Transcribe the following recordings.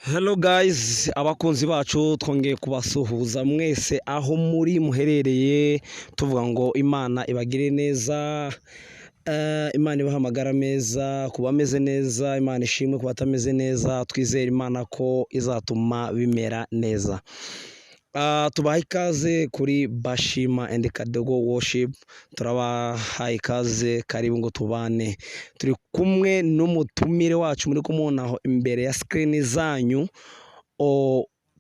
Hello guys, abakunzi bacu, twongeye kubasuhuza mwese aho muri muherereye, tuvuga ngo Imana ibagire neza, Imana ibahe amagara meza ku bameze neza, Imana ishimwe ku batameze neza, twizere Imana ko izatuma bimera neza. Tubaha ikaze kuri Bashima and Kadogo Worship, turabahaye ikaze, karibu ngo tubane. Turi kumwe n'umutumire wacu muri kumubona aho imbere ya screen zanyu,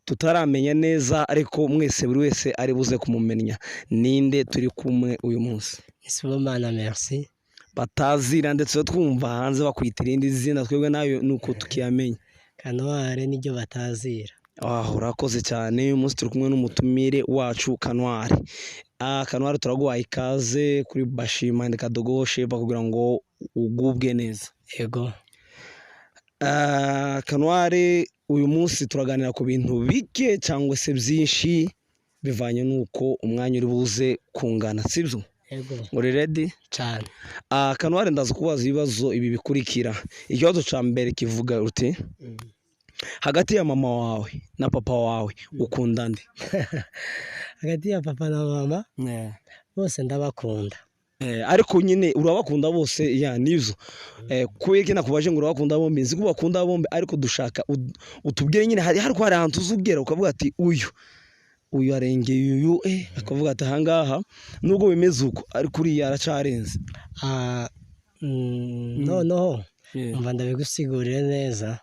tutaramenya neza, ariko mwese buri wese ari buze kumumenya. Ninde turi kumwe uyu munsi? Sibomana Merci. Batazira ndetse twumva hanze bakwita irindi zina, twebwe nayo nuko tukiyamenya. Kanware niryo batazira. Ah, urakoze cyane. Uyu munsi turi kumwe n'umutumire wacu Kanwari. Kanwari, turaguhaye ikaze kuri Bashima and Kadogo Worship kugira ngo ugubwe neza. Yego. Kanwari, uyu munsi turaganira ku bintu bike cyangwa se byinshi, bivanye n'uko umwanya uri buze kungana, sibyo? Yego. Uri ready? Cyane. Kanwari, ndaza kubaza ibibazo ibi bikurikira. Ikibazo cya mbere kivuga uti: hagati ya mama wawe na papa wawe, ukunda nde? Hagati ya papa na mama, bose ndabakunda. Ariko nyine urabakunda bose, ya nibyo. Kubera iki nakubaje ngo urabakunda bombi? Nzi ko ubakunda bombi, ariko dushaka utubwire nyine hari ahantu uzubwira ukavuga ati uyu uyu arengeye uyu, akavuga ati ahangaha nubwo bimeze uko, ariko uriya aracarenze. Noneho umva, ndabigusigurire neza.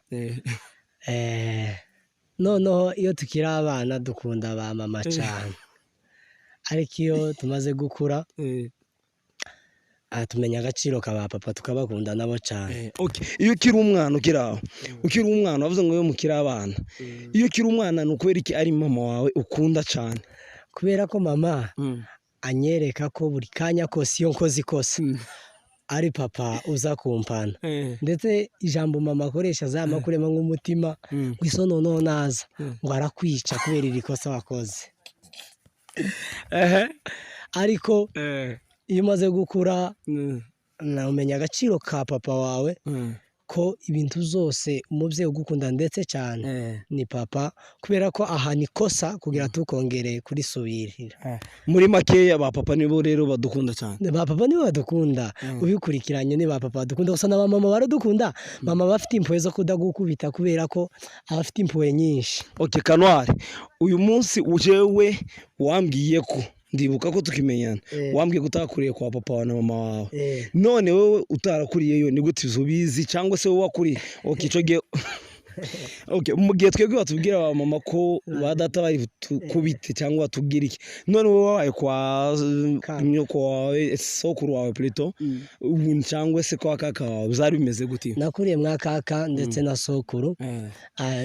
Noneho iyo tukiri abana dukunda ba mama cyane, ariko iyo tumaze gukura, tumenya agaciro ka ba papa, tukabakunda nabo cyane. Okay. Iyo ukiri umwana, ukiri aho, ukiri umwana, wavuze ngo iyo mukiri abana, iyo ukiri umwana, ni ukubera iki ari mama wawe ukunda cyane? Kubera ko mama anyereka ko buri kanya kose iyo nkoze ikosa ari papa uza kumpana. Ndetse ijambo mama akoresha zamakurema nk'umutima, ngo iso noneho naza ngo arakwica kubera iri kosa wakoze. Ariko iyo umaze gukura, umenya agaciro ka papa wawe, ko ibintu zose umubyeyi ugukunda ndetse cyane ni papa, kubera ko ahana ikosa kugira tukongere kurisubirira. Muri makeya, ba papa nibo rero badukunda cyane. Ba papa nibo badukunda. Ubikurikiranye, ni ba papa badukunda gusa. Na ba mama baradukunda. Mama bafite impuhwe zo kudagukubita, kubera ko aba afite impuhwe nyinshi. Okay, Kanwari, uyu munsi jewe wambwiye ko, ndibuka ko tukimenyana, wambwiye ko utakuriye kwa papa wawe na mama wawe. None wowe utarakuriyeyo, ni gute ubizi? Cyangwa se wowe wakuriye, okay, ico gihe, okay, mu gihe twebwe batubwira ba mama ko ba data bari tukubite cyangwa batubwira iki, none wowe wabaye kwa Kaka. nyoko wawe, sokuru wawe plutôt, ubu cyangwa se kwa kaka wawe, byari bimeze gute? Nakuriye mwa kaka ndetse na sokuru.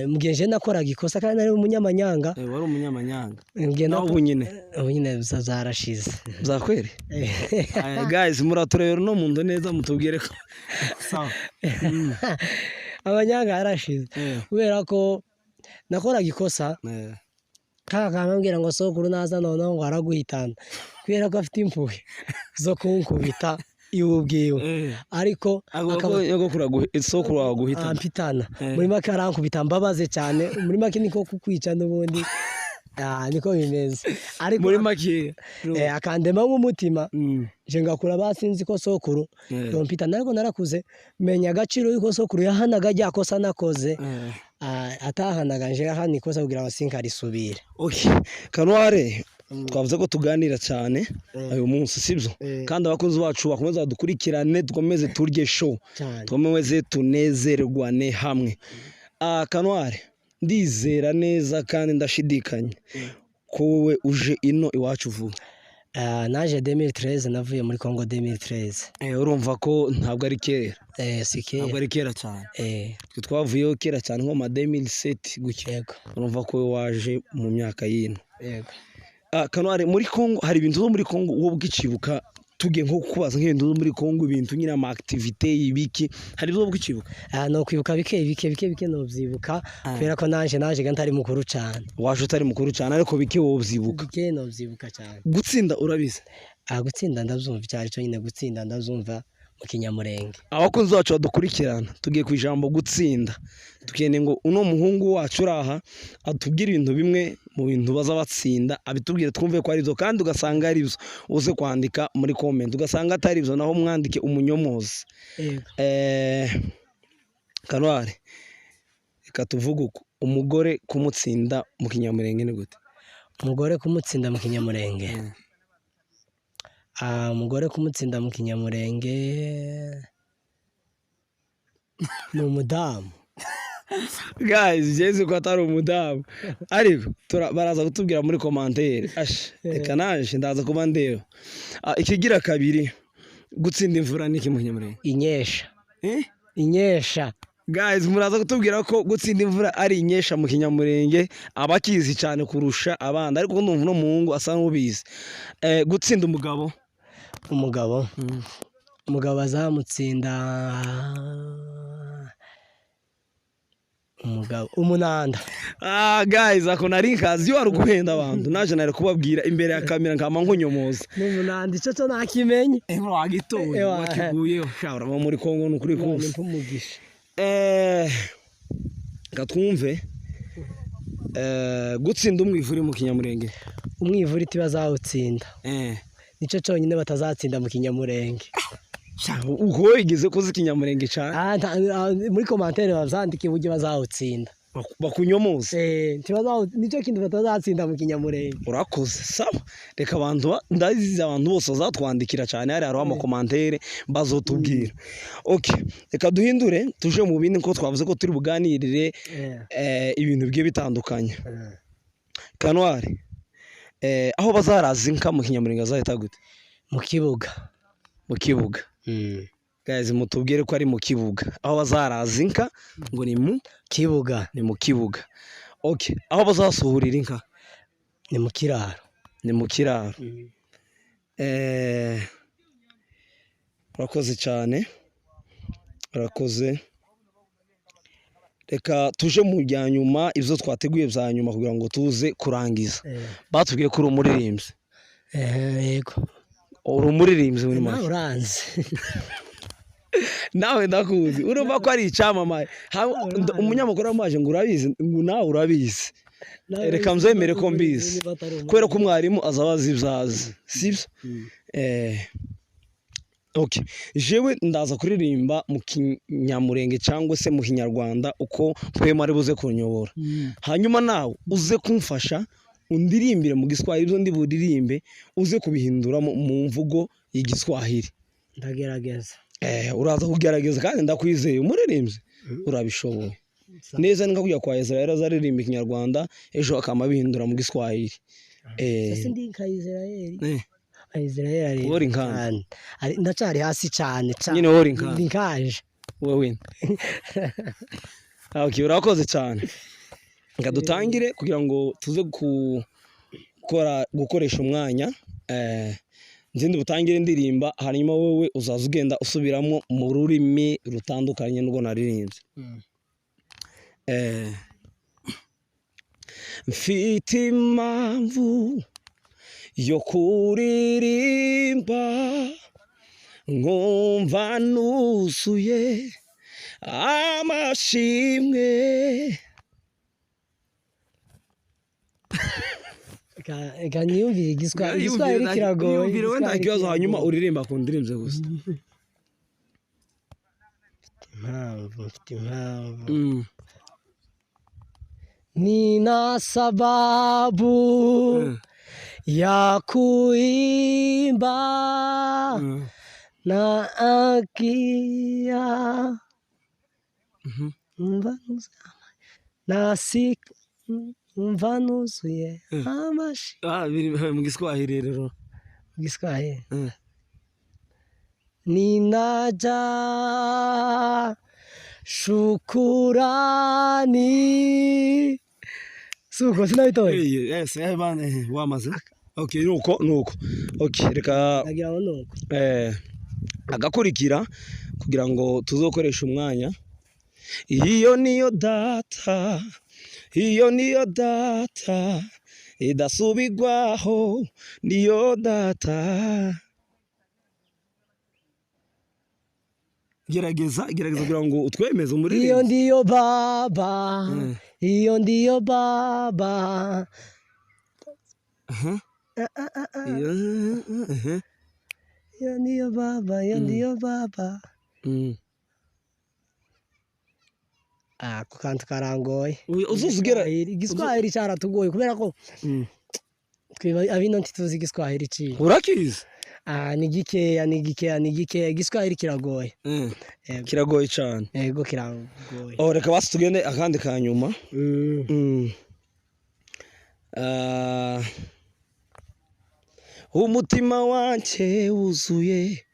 Mu gihe nje nakoraga ikosa, kandi nari umunyamanyanga. Wari umunyamanyanga? Mu gihe Naho ubu nyine? Ubu nyine zarashize. Byakwere. Aya, guys, muraturebera no mu nda neza, mutubwire ko sawa. Amanyanga yarashize, kubera ko nakoraga ikosa, kaka kambwira ngo sokuru naza noneho ngo araguhitana, kubera ko afite impuhwe zo kunkubita iwe ubwiwe. Ariko akaba Nyogokuru wawe guhitana? Ampitana. Eh. Muri make arankubita mbabaze cyane. Muri make niko kukwica n'ubundi. Niko bimeze, ariko Muri make. Akandema nk'umutima, je ngakura basinzi ko sokuru yompitana. Ariko narakuze, menya agaciro yuko sokuru yahanaga rya kosa nakoze. Atahanaga nje, yahana ikosa kugira ngo sinkarisubire. Okay, Kanware, twavuze ko tuganira cyane uyu munsi, sibyo? Eh. Kandi abakozi bacu bakomeza badukurikirane, dukomeze turye show, Cyane. dukomeze tunezerwane hamwe. Kanware, ndizera neza kandi ndashidikanya ko wowe uje ino iwacu vuba. Naje 2013, navuye muri Congo 2013. Urumva ko ntabwo ari kera. Si Ntabwo kera. ari kera cyane. Twe twavuyeho kera cyane, nko ma 2007 gutya. Urumva ko wowe waje mu myaka y'ino. Yego. Kanware, muri Congo hari ibintu zo muri Congo wowe ubwicibuka? Tugiye nko kubaza nk'ibintu zo muri Congo, ibintu nyine, ama activité, ibiki, hari ibyo ubwicibuka? No kwibuka bike bike bike bike nobyibuka, kubera ko naje ntari mukuru cyane. Waje utari mukuru cyane, ariko bike wowe ubyibuka. Bike nobyibuka cyane. Gutsinda urabizi? Gutsinda ndabyumva icyo ari cyo nyine, gutsinda ndabyumva. Mu Kinyamurenge. Abakunzi bacu badukurikirana, tugiye ku ijambo gutsinda. Dukeneye ngo uno muhungu wacu uri aha atubwire ibintu bimwe mu bintu baza batsinda, abitubwire twumve ko ari byo, kandi ugasanga ari byo uze kwandika muri comment, ugasanga atari byo naho mwandike umunyomozi. Kanwari, reka tuvuge uko umugore kumutsinda mu Kinyamurenge ni gute? Umugore kumutsinda mu Kinyamurenge, umugore kumutsinda mu Kinyamurenge ni umudamu. Guys, jeze ko atari umudamu, ariko baraza kutubwira muri commentaire. Ash, reka naje ndaza kuba ndeba. Ikigira kabiri, gutsinda imvura ni iki mu Kinyamurenge? Inyesha. Eh? Inyesha. Guys, muraza kutubwira ko gutsinda imvura ari inyesha mu Kinyamurenge, abakizi cyane kurusha abandi, ariko ndumva uno muhungu asa n'ubizi. Gutsinda umugabo? Umugabo azamutsinda umugabo umunanda. Guys, ako nari nkazi iyo wari guhenda abantu, naje nari kubabwira imbere ya kamera nkama nkunyomoza. N'umunanda ico cyo nakimenye. Wagitoye wakiguyeho shawura muri Kongo nukuri kose. Umugisha. Reka twumve gutsinda umwivuri mu Kinyamurenge. Umwivuri tibazawutsinda. Nico cyonyine batazatsinda mu Kinyamurenge. Uko wigeze kuzi Ikinyamurenge cyane? Muri commentaire bazandike uburyo bazawutsinda. Bakunyomoza. Nico kintu batazatsinda mu Kinyamurenge. Urakoze, sawa. Reka abantu ndazizi abantu bose bazatwandikira cyane hari hariho amakomantere bazotubwira. Okay, reka duhindure tuje mu bindi, ko twavuze ko turi buganirire ibintu bigiye bitandukanye. Kanwari, aho bazaraza inka mu Kinyamurenge azahita gute? Mu kibuga. Mu kibuga. Guys, mutubwire ko ari mu kibuga. Aho bazaraza inka ngo ni mu kibuga. Ni mu kibuga. Okay, aho bazasuhurira inka ni mu kiraro. Ni mu kiraro. Urakoze cyane. Urakoze. Reka tuje mu bya nyuma, ibyo twateguye bya nyuma kugira ngo tuze kurangiza. Batubwiye ko uri umuririmbyi. Yego. Uri umuririmbyi muri make. Nawe uranzi. Nawe ndakuzi. Urumva ko ari icyamamare. Umunyamakuru amaje ngo urabizi, ngo nawe urabizi. Reka mzemere ko mbizi. Kubera ko umwarimu azabaza ibyazi. Sibyo? Okay. Jewe ndaza kuririmba mu Kinyamurenge cyangwa se mu Kinyarwanda uko Mpwemu ari buze kunyobora. Hanyuma nawe uze kumfasha undirimbire mu Giswahili, ibyo ndi buririmbe uze kubihindura mu mvugo y'Igiswahili. Ndagerageza. Uraza kugerageza kandi ndakwizeye umuririmbyi urabishoboye. Neza ni nka kujya kwa Israel azaririmba Ikinyarwanda ejo akama bihindura mu Giswahili. Sasa ndi nka Israel. Israel ari Uri nkanje. Ndacari hasi cyane cyane. Nyine uri nkanje. Ndi nkanje. Wewe. Okay, urakoze cyane. Nga dutangire kugira ngo tuze gukoresha umwanya. Nzindi butangire ndirimba, hanyuma wowe uzaza ugenda usubiramo mu rurimi rutandukanye n'urwo naririmbye. Mfite impamvu yo kuririmba nkumva nuzuye amashimwe. Reka niyumvire Igiswahili kiragoye. Yumvire wenda ikibazo hanyuma uririmba ku ndirimbo gusa. Mfite impamvu. Nina sababu ya kuimba na akia umva nuzuye amashi. Biri mu Giswahili rero. Mu Giswahili. Ninaja shukurani. Suko sinabitoye. Yes, bane wamaze. Okay, nuko. Okay, reka ndagira ngo nuko. Agakurikira kugira ngo tuzokoresha umwanya. Iyo niyo data, iyo niyo data idasubigwaho, niyo data. Gerageza, gerageza kugira ngo utwemeze Hiyo umuririmbyi. Ndiyo baba, hiyo ndiyo baba. Iyo, Hiyo ndiyo baba, hiyo ndiyo baba. Ah, ako kantu karangoye. Uzuzugera. Igiswahili cyaratugoye kubera ko twiba abino ntituzi igiswahili ciwe. Urakizi? Ah, ni gikeya, ni gikeya, ni gikeya. Igiswahili kiragoye. Yego. Kiragoye cyane. Yego, kiragoye. Oh, reka basi tugende akandi ka nyuma. Ah, umutima wanjye wuzuye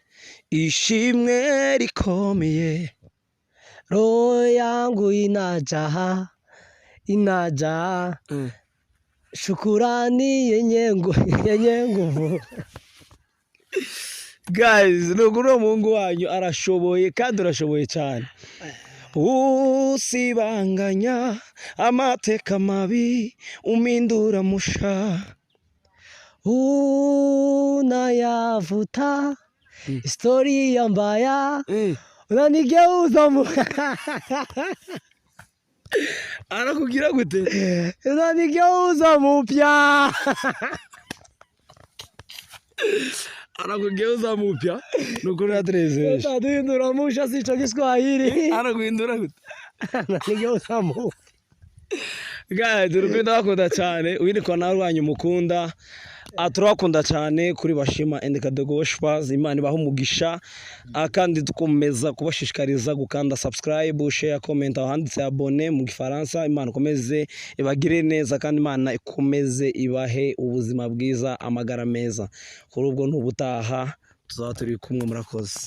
ishimwe rikomeye. Roho yangu inajaa, inajaa shukurani yenye nguvu. Guys, nukuri uwo muhungu wanyu arashoboye kandi urashoboye cyane. Usibanganya amateka mabi, umindura musha. Unayavuta historia mbaya, unanigeuza mu Arakubwira gute? Unanigeuza mupya. Arakugeuza mupya, nukuri uraterezeje. Utaduhindura musha, sico Giswahili. Araguhindura gute? Unanigeuza mupya. Guys, urukundo ndabakunda cyane. Uyu ni kwa nawe wanyu mukunda. Ah, turabakunda cyane kuri Bashima and Kadogo Worshipers. Imana ibahe umugisha. Ah, kandi dukomeza kubashishikariza gukanda subscribe, share, comment aho handitse abonner mu Gifaransa. Imana ikomeze ibagire neza kandi Imana ikomeze ibahe ubuzima bwiza, amagara meza. Kuri ubwo n'ubutaha tuzaba turi kumwe, murakoze.